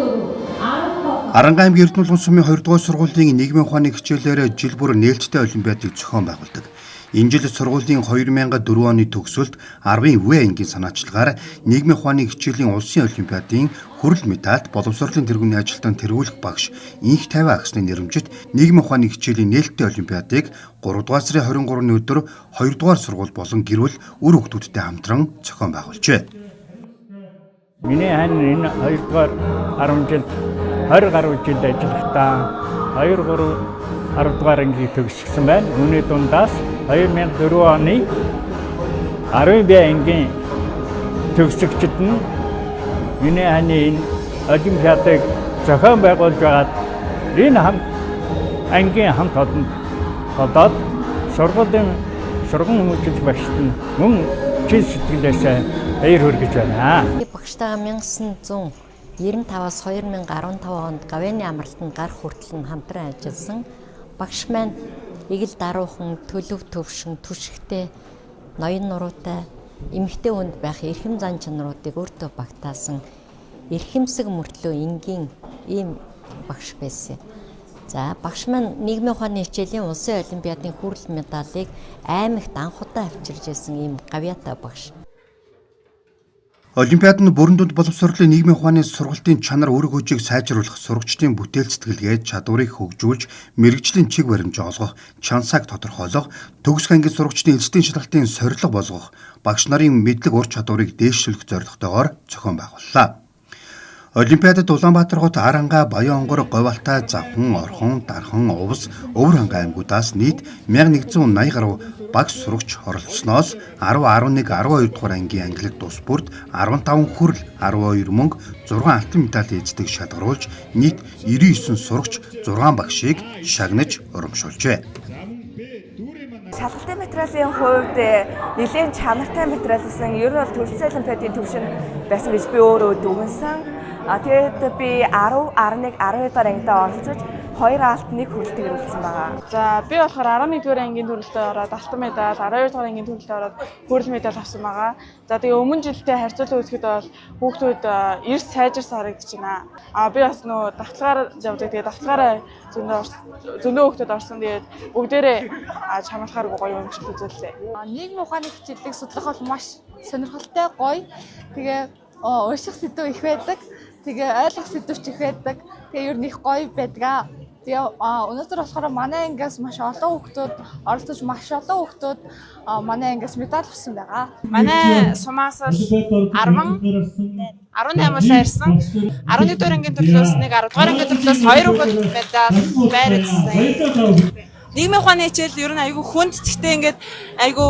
14, 17. Аранга аймгийн Эрдэнэ Булган сумын 2 дугаар сургуулийн нийгмийн ухааны хичээлээр жил бүр нээлттэй олимпиадыг зохион байгуулдаг. Энэ жил сургуулийн 2004 оны төгсөлд 10-ын В ангийн санаачлагаар нийгмийн ухааны хичээлийн улсын олимпиадын хүрэл медальт боловсролын тэргүүний ажилтан тэргүүлэх багш Инх Тавиа агсны нэрэмжит нийгмийн ухааны хичээлийн нээлттэй олимпиадыг 3 дугаар сарын 23-ны өдөр 2 дугаар сургууль болон гэр бүл үр хүүхдүүдтэй хамтран зохион байгуулжээ. Миний хань энэ 2 дугаар 10 жил 20 гаруй жил ажиллахдаа 2 3 10 дугаар ангийг төгссөн байна. Үүний дундаас 2004 оны 10 Б ангийн төгсөгчд нь миний ханы энэ олимпиадыг зохион байгуулж байгаад энэ хамт ангийн хамт олонд болоод сургуулийн сурган хүмүүжүүлэх багшд нь мөн чин сэтгэлээсээ баяр хүргэж байна. Би багштайгаа 1995-аас 2015 онд гавьяаны амралтанд гарах хүртэл нь хамтран ажилласан. Багш маань эгэл даруухан, төлөв төвшин, түшигтэй, ноён нуруутай, эмэгтэй хүнд байх эрхэм зан чанаруудыг өөртөө багтаасан эрхэмсэг мөртлөө энгийн ийм багш байсан. За багш маань нийгмийн ухааны хичээлийн улсын олимпиадын хүрэл медалийг аймагт анх удаа авчирч ирсэн ийм гавьяатай багш. Олимпиад нь бүрэн дүнд боловсролын нийгмийн ухааны сургалтын чанар үр өгөөжийг сайжруулах, сурагчдын бүтээл сэтгэлгээ, чадварыг хөгжүүлж, мэргэжлийн чиг баримжаа олгох, чансааг тодорхойлох, төгсөх ангийн сурагчдын элсдийн шалгалтын сорилго болгох, багш нарын мэдлэг ур чадварыг дээшлүүлэх зорилготойгоор зохион байгууллаа. Олимпиадад Улаанбаатар хот, Аранга, Баян-Онгор, Говьалтай, Завхан, Орхон, Дархан, Увс, Өвөр хангай аймагуудаас нийт 1180 гаруй багш сурагч оролцсоноос 10, 11, 12 дугаар ангийн ангилал тус бүрд 15 хүрэл, 12 мөнгө, 6 алтан медаль эздэг шалгаруулж нийт 99 сурагч 6 багшийг шагнаж урамшуулжээ. Шалгалтын материалын хувьд нэлээд чанартай материал байсан. Ер нь бол төрөлцсөн олимпиадын төвшин байсан гэж би өөрөө дүгнсэн. Тэгээд би 10, 11, 12 дугаар ангидаа оролцож 2 алт 1 хүрэлтийг ирүүлсэн байгаа. За би болохоор 11 дугаар ангийн төрөлтөд ороод алтан медаль, 12 дугаар ангийн төрөлтөд ороод хүрэл медаль авсан байгаа. За тэгээ өмнө жилдээ харьцуулан үзэхэд бол хүүхдүүд эрс сайжирсан харагдаж байна. А би бас нөө давталгаар явдаг. Тэгээ давталгаараа зөндөө хүүхдүүд орсон. Тэгээд бүгдээрээ чамлахааргүй гоё өмчлөлт үзүүллээ. Нийгмийн ухааны хичээлийг судлах бол маш сонирхолтой, гоё. Тэгээ унших сэдэв их байдаг. Тэгээ ойлгох сэдэв ч их байдаг. Тэгээ ер нь их гоё байдаг. Тэгээ өнөөдөр болохоор манай ангиас маш олон хүүхдүүд оролцож, маш олон хүүхдүүд манай ангиас медаль авсан байгаа. Манай сумаас бол 10 18 улаа ирсэн. 11 дугаар ангийн төрлөөс нэг, 10 дугаар ангийн төрлөөс 2 хүүхэд медаль байр үзсэн. Нийгмийн ухааны хичээл ер нь айгүй хүнд, гэхдээ ингээд айгүй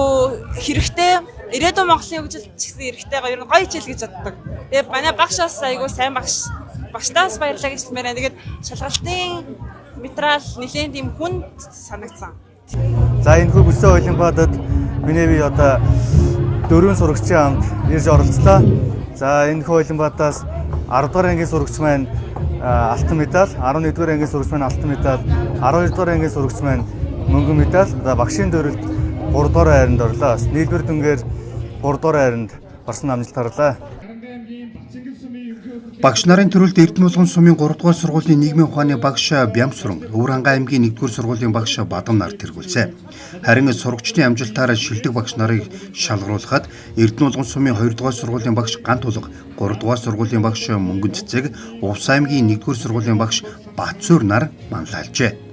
хэрэгтэй. Ирээдүйн Монголын хөгжилд ч гэсэн хэрэгтэй, гоё, ер нь гоё хичээл гэж боддог. Тэгээ манай багш бас айгүй сайн багш. Багштаас баярлалаа гэж хэлмээр байна. Тэгээд шалгалтын материал нэлээд тийм хүнд санагдсан. За энэхүү бүсээ олимпиадад миний би одоо дөрвөн сурагчийн хамт ирж оролцлоо. За энэхүү олимпиадаас 10 дугаар ангийн сурагч маань алтан медаль, 11 дугаар ангийн сурагч маань алтан медаль, 12 дугаар ангийн сурагч маань мөнгөн медаль, за багшийн дөрөлд 3 дугаар хайранд орлоо. Бас нийлбэр дүнгээр 3 дугаар хайранд орсон амжилт харлаа. Багш нарын төрөлд Эрдэнэ Булган сумын 3 дугаар сургуулийн нийгмийн ухааны багш Бямсуран, Өвөр хангай аймгийн 1 дугаар сургуулийн багш Бадам нар тэргүүлсэн. Харин сурагчдын амжилтаараа шилдэг багш нарыг шалгаруулахад Эрдэнэ Булган сумын 2 дугаар сургуулийн багш Гант Тулга, 3 дугаар сургуулийн багш Мөнгөн Цэцэг, Увс аймгийн 1 дугаар сургуулийн багш Батсуур нар манлайлжээ.